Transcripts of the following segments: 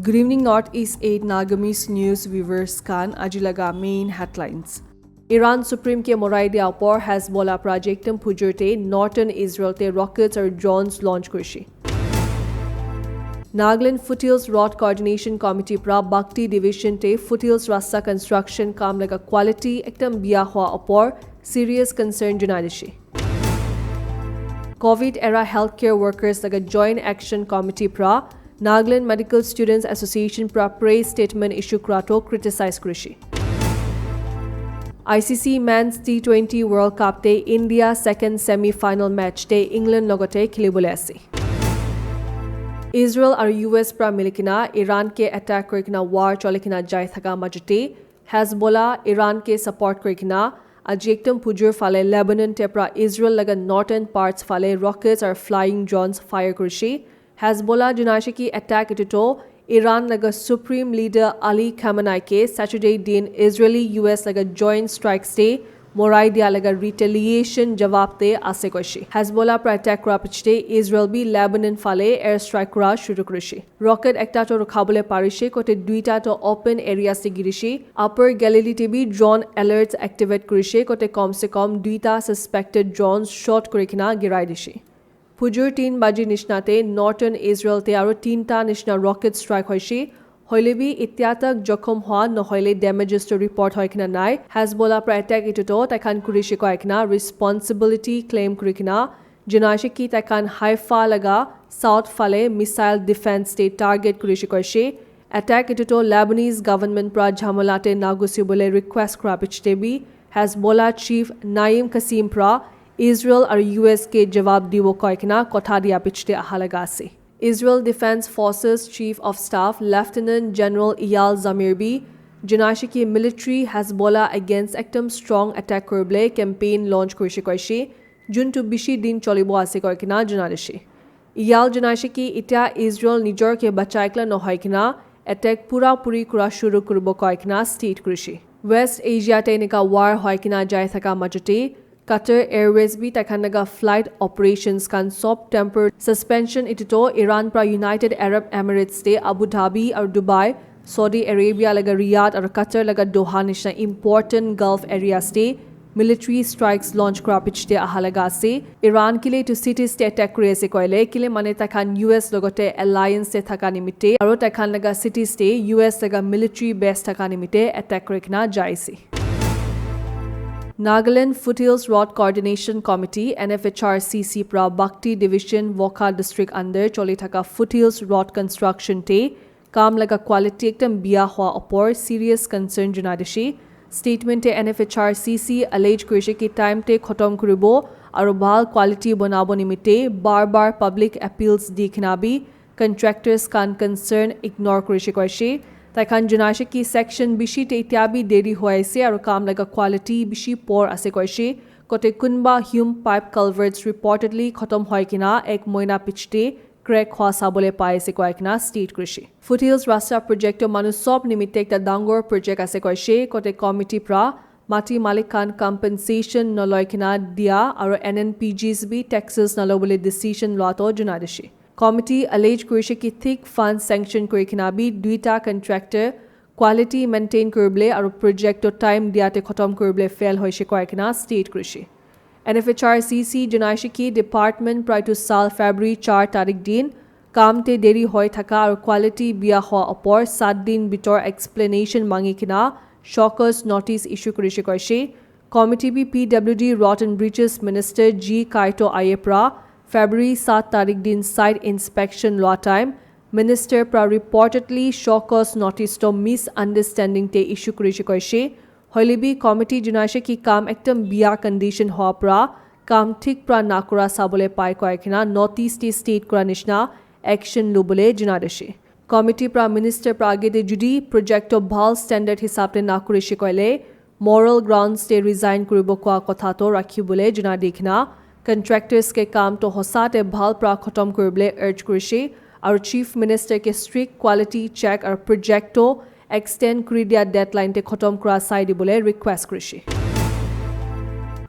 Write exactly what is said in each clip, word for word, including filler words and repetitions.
Good evening, Northeast eight Nagamese News viewers khan. Aji laga main headlines. Iran Supreme ke morai dia opor Hezbollah pra jektem phujur te Northern Israel te rockets aru drones launch kurishi. Nagaland Foothills Road Coordination Committee pra Bakti Division te Foothills rasta construction kam laga quality ekdam biya hua opor serious concern janai dishi. Covid era healthcare workers laga Joint Action Committee pra Nagaland Medical Students Association pra press statement issue kura to criticize kurishi. I C C Men's T twenty World Cup te India second semi-final match te England logote khilibole ase. Israel aru U S pra milikina Iran ke attack kurikina war cholikina jai thaka majute Hezbollah Iran ke support kurikina aji ekdom phujur phale Lebanon te pra Israel laga northern parts phale rockets aru flying drones fire kurishi. Hezbollah janaishe ki attack etu to Iran laga Supreme Leader Ali Khamenei ke Saturday din Israeli U S laga joint strikes te morai dia laga retaliation jawab te ase koishi. Hezbollah pra attack kura pichete Israel bi Lebanon phale air strike kura shuru kurishi. Rocket ekta to rukhabole parishe kote duita to open areas te girishi. Upper Galilee te bi drone alerts activate kurishi kote kom se kom duita suspected drones shot kurikina girai dishi. Phujur tin baji nishna te Northern Israel te aru tinta nishna rocket strike hoishi. Hoile bi itya tak jokhom hua nohoile damages to report hoi kina nai. Hezbollah pra attack itu to taikhan kurishi koi kina responsibility claim kuri kina janaishe ki taikhan Haifa laga south phale missile defense te target kurishi koishi. Attack itu to Lebanese government pra jhamala te nagusi bole request kura pichete bi Hezbollah chief Naim Qasim pra Israel aru U S ke jawab dibo koi kina kotha dia pichete aha laga ase. Israel Defense Forces Chief of Staff Lieutenant General Eyal Zamir bi janaishe ki military Hezbollah against ekdom strong attack kuribole campaign launch kurishi koishi, juntu bishi din cholibo ase koi kina janai dishi. Eyal janaishe ki itya Israel nijor ke bachai kla nohoi kina attack pura puri kura shuru kuribo koi kina state kurishi. West Asia te enika war hoi kina jai thaka majute Qatar Airways bi taikhan laga flight operations khan sob temporary suspension itu to Iran pra United Arab Emirates te Abu Dhabi aru Dubai, Saudi Arabia laga Riyadh aru Qatar laga Doha nishna important Gulf areas te military strikes launch kura pichete aha laga ase. Iran kile itu cities te attack kuri ase koile kile mane taikhan U S logote alliance te thaka nimite aru taikhan laga cities te U S laga military base thaka nimite attack kuri kina jai ase. Nagaland Foothills Road Coordination Committee, N F H R C C pra Bakti Division, Wokha District under choli thaka Foothills Road construction te kam laga quality ekdam biya hua opor serious concern janai dishi. Statement te N F H R C C allege kurishe ki time te khotom kuribo aru bhal quality bonabo nimite bar bar public appeals di kina bi contractors khan concern ignore kurishe koishe. Taikhan janaishe ki section bishi te itya bi deri hoi ase aru kam laga quality bishi poor ase koishe. Kote kunba hume pipe culverts reportedly khotom hoi kina ek moina pichete crack hua sabole pai ase koi kina state kurishe. Foothills rasta project to manu sob nimite ekta dangor project ase koishe kote committee pra mati malik khan compensation noloi kina dia aru N N P Gs bi taxes nalobole decision loa to janai dishi. Committee allege kurishe ki thik fund sanction kuri kina bi duita contractor quality maintain kuribole aru project to time dia te khotom kuribole fail hoishe koi kina state kurishe. N F H R C C janaishe ki department pra itu sal February char tarik din kam te deri hoi thaka aru quality biya hua opor sat din bitor explanation mangi kina show cause notice issue kurishe koishe. Committee bi P W D Road and Bridges Minister G Kaito Aye pra February sat tarik din site inspection loa time Minister pra reportedly show cause notice to misunderstanding te issue kurishe koishe. Hoile bi committee janaishe ki kam ekdam biya condition hoa pra kam thik pra nakura sabole pai koi kina notice te state kura nishna action lubole janai dishi. Committee pra minister pra age te judi project to bhal standard hisab te nakurishe koile moral grounds te resign kuribo kua kotha to rakhibole janai di kina contractors ke kam to hosa te bhal pra khotom kuribole urge kurishe aru chief minister ke strict quality check aru project to extend kuri dia deadline te khotom kura sai dibole request kurishe.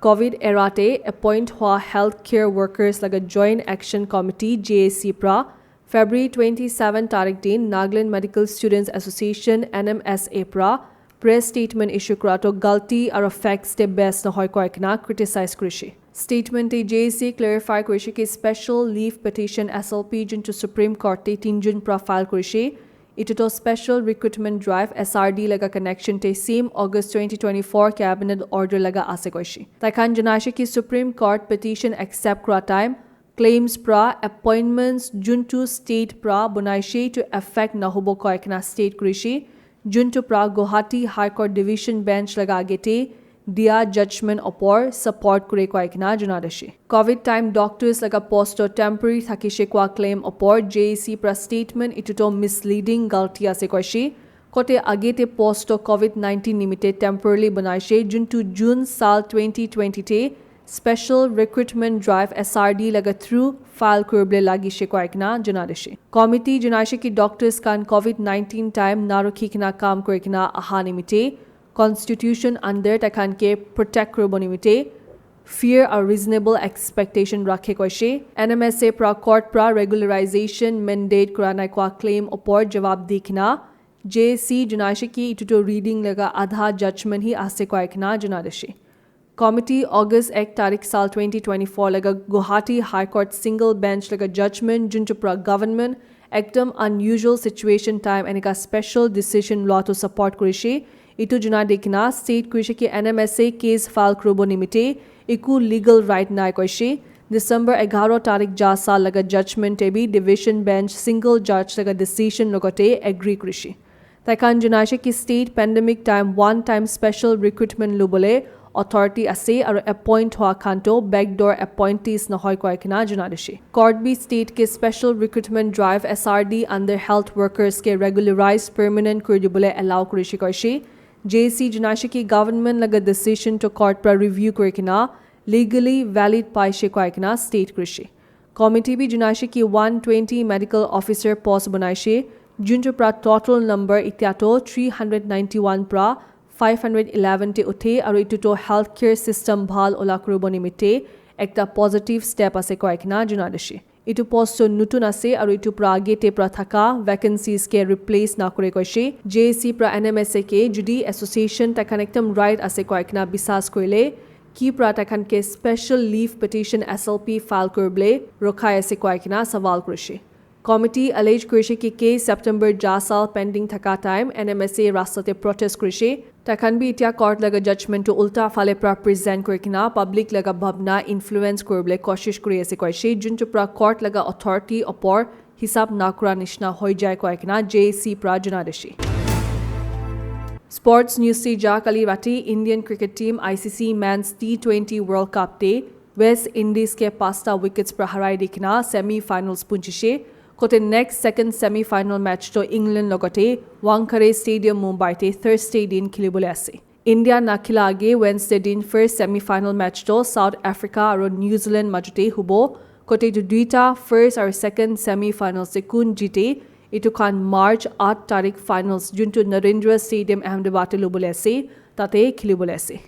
Covid era te appoint hua healthcare workers laga Joint Action Committee, J A C, pra February twenty seven tarik din Nagaland Medical Students Association, N M S A, pra press statement issue kura to galti aro facts te base nohoi koi kena criticize kurishi. Statement te J A C clarify kurishi ki special leave petition, S L P, juntu Supreme Court te tin June pra file kurishi, itu to special recruitment drive, S R D, laga connection te same August twenty twenty four cabinet order laga ase koishi. Taikhan janaishi ki Supreme Court petition accept kura time claims pra appointments juntu state pra bunaishi to effect nahubo koi kena state kurishi, juntu pra Guwahati High Court Division Bench laga agete dia judgment opor support kure koi kena janaishi. Covid time doctors laga post to temporary thakishe koi claim opor J A C pra statement itu to misleading, galti ase koishi. Kote agete post to Covid nineteen nimite temporarily banaishe, juntu June sal twenty twenty te special recruitment drive, S R D, laga through file kuribole lagishe koi kena janaishi. Committee janaishe ki doctors khan Covid nineteen time narukhi kena kam kuri kena aha nimite constitution under taikhan ke protect kuribo nimite fear or reasonable expectation rakhe koishe. N M S A pra court pra regularization mandate kura nai koi claim opor jawab di kena J A C janaishe ki itu to reading laga adha judgment hi ase koi kena janaishi. Committee August ek tarik sal twenty twenty four laga Guwahati High Court single bench laga judgment juntu pra government ekdam unusual situation time enika special decision lua to support kurishi. Itu janai di kena state kurishi ki N M S A case file kuribo nimite iku legal right nai koishi. December egharo tarik ja sal laga judgment te bi division bench single judge laga decision logote agree kurishi. Taikhan janaishi ki state pandemic time one time special recruitment lubole authority ase aro appoint hua khan to backdoor appointees nohoi koi kena janaishi. Court bi state ke special recruitment drive, S R D, under health workers ke regularize permanent kuri dibole allow kurishi koishi. J A C janaishi ki government laga decision to court pra review kuri kena legally valid paishe koi kena state kurishi. Committee bi janaishi ki one twenty medical officer post banaishe, juntu pra total number itya to three hundred ninety one pra five hundred eleven te uthe aro itu to healthcare system bhal ola kuribo nimite ekta positive step ase koi kena janaishi. Itu post to nutun ase aro itu pra age te pra thaka vacancies ke replace na kure koishe. J A C pra N M S A ke judi association taikhan ekdam right ase koi kena bisas koile ki pra taikhan ke special leave petition, S L P, file kuribole rokhai ase koi kena sawal kurishe. Committee allege kurishe ki case September ja sal pending thaka time N M S A rasta te protest kurishe. Taikhan bi itya court laga judgment to ulta phale pra present kuri kena public laga bhabna influence kuribole koshish kuri ase koishe, juntu pra court laga authority opor hisab na kura nishina hoi jai koi kena J A C pra janai dishe. Sports news te ja, kali rati Indian cricket team I C C Men's T twenty World Cup te West Indies ke pasta wickets pra harai di kena semi finals punchishe. Kote next second semi final match to England logote Wankhede Stadium, Mumbai te Thursday din khilibole ase. India nakhila age Wednesday din first semi final match to South Africa aro New Zealand majute hubo. Kote itu duita first aro second semi finals te kun jite, itu khan March eight tarik finals juntu Narendra Stadium, Ahmedabad te lubole ase, tate khilibole ase.